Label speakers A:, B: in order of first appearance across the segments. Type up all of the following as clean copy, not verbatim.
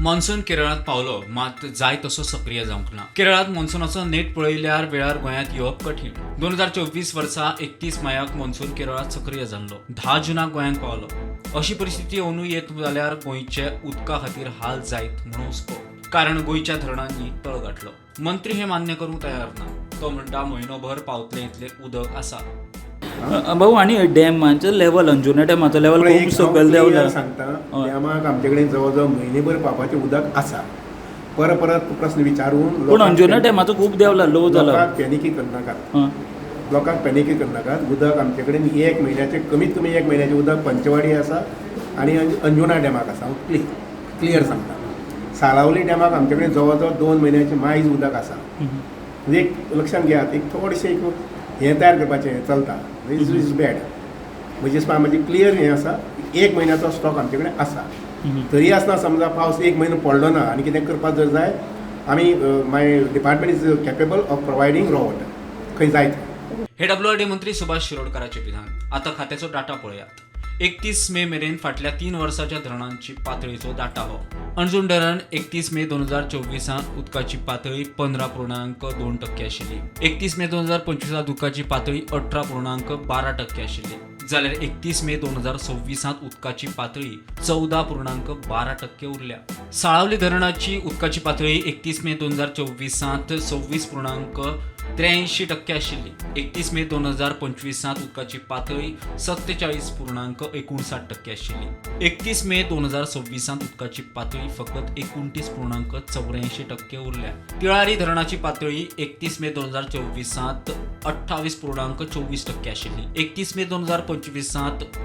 A: Monsoon केरळांत पावलो मात जाय तसो सक्रीय जावंक ना. केरळांत मॉन्सुनाचो नेट पळयल्यार वेळार गोंयांत येवप कठीण. 2024 वर्सा 31 मायाक मॉन्सून केरळांत सक्रीय जाल्लो, 10 जुनाक गोंयांत पावलो. अशी परिस्थिती अंदू येत जाल्यार गोंयचे उदका खातीर हाल जायत म्हणून हुस्को, कारण गोंयच्या धरणांनी तळ गाठलो. मंत्री हे मान्य करूंक तयार ना. तो म्हणटा म्हयनोभर पावतले इतलें उदक आसा.
B: भाऊ, आनी डॅमाचो लेवल, अंजुना डॅमाचो लेवल
C: पूण
B: खूब
C: एक हांव
B: सकयल
C: क्लियर
B: देंवला.
C: सांगता,
B: हय.
C: डॅमाक आमचे कडेन जवळ जवळ म्हयनेभर पावपाचें उदक आसा. परत परत प्रस्न विचारून
B: पूण
C: लोकांक
B: अंजुना डॅमाचो खूब देंवला, लो जाला.
C: लोकांक पॅनिकी करनाकात.
B: हं.
C: लोकांक पॅनिकी करनाकात. उदक आमचे कडेन एक म्हयन्याचें, कमीत कमी एक म्हयन्याचें उदक पंचवाडी आसा आनी अंजुना डॅमाक आसा. हांव क्लियर सांगता, साळावली डॅमाक आमचे कडेन जवळ जवळ 2 म्हयन्याचें मायज उदक आसा. म्हणजे एक लक्षांत घेयात, एक थोडेशें एक हें तयार करपाचें चलता, is is bad. म्हणजे म्हजें क्लियर हें आसा, एक म्हयन्याचो स्टॉक आमचे कडेन आसा. तरी आसतना समजा पावस एक म्हयनो पडलो ना आनी कितें करपाक जर जाय, आमी, my department is capable of providing raw water खंय जाय थंय.
A: हे डब्ल्यूआरडी मंत्री सुभाष शिरोडकाराचे विधान. आता खात्याचो डाटा पळयात. 31 मे मेरेन फाटल्या 3 वर्साच्या धरणांची पातळीचो डाटा हो. अंजूण धरण 31 मे 2024 उदकाची पातळी 15.2% आशिल्ली. 31 मे 2025 उदकाची पातळी 18.12% आशिल्ली, जाल्यार 31 मे 2026 उदकाची पातळी 14.12% उरल्या. साळावली धरणाची उदकाची पातळी 31 मे 2024 26.83% आशिल्ली. 31 मे 2025 उदकाची पातळी 47.59% आशिल्ली. 31 मे 2026 उदकाची पातळी फकत 29.84% उरल्या. तिळारी धरणाची पातळी 31 मे 2024 28.24% आशिल्ली. 31 मे 2025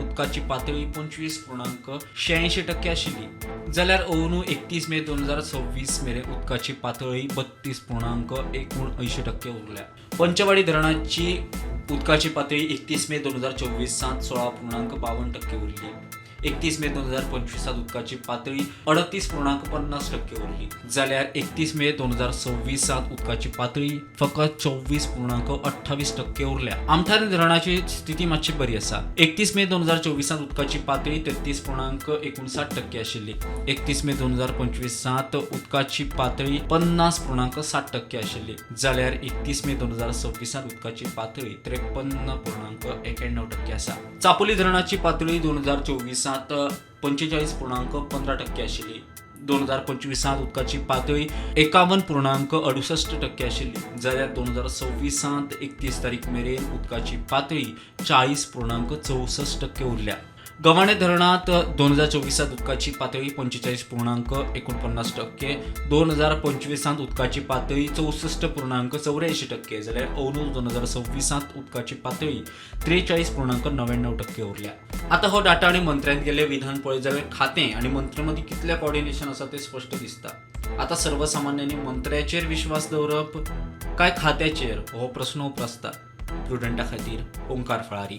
A: उदकाची पातळी 25.86% आशिल्ली, जाल्यार अंदू 31 मे 2026 मेरेन उदकाची पातळी 32.79% उरल्या. पंचवाडी धरणाची उदकाची पातळी 31 मे 2024 16.52% उरली. 31 मे 2025 उदकाची पातळी 38.50% उरली, जाल्यार 31 मे 2026 उदकाची पातळी फकत 24.28% उरल्या. आमठाणे धरणाची स्थिती मातशी बरी आसा. 31 मे 2024 उदकाची पातळी 33.59% आशिल्ली. 31 मे 2025 उदकाची पातळी 50.60% आशिल्ली, जाल्यार 31 मे 2026 उदकाची पातळी 53.91% आसा. चापोली धरणाची पातळी 2024 45.15% आशिल्ली. 2025 उदकाची पातळी 51.68% आशिल्ली, जाल्यार 2026 31 तारीख मेरेन उदकाची पातळी 40.64% उरल्या. गव्हाणे धरणात 2024 उदकाची पातळी 45.49%, 2025 उदकाची पातळी 64.84%, जाल्यार अंदू 2026 उदकाची पातळी 43.99% उरल्या. आता हो डाटा आनी मंत्र्यान केल्लें विधान पळयत जाल्यार खातें आनी मंत्री मदीं कितलें कॉर्डिनेशन आसा तें स्पश्ट दिसता. आता सर्वसामान्यांनी मंत्र्याचेर विश्वास दवरप काय खात्याचेर हो प्रस्न उप्रासता. प्रुडंटा खातीर ओंकार फळारी.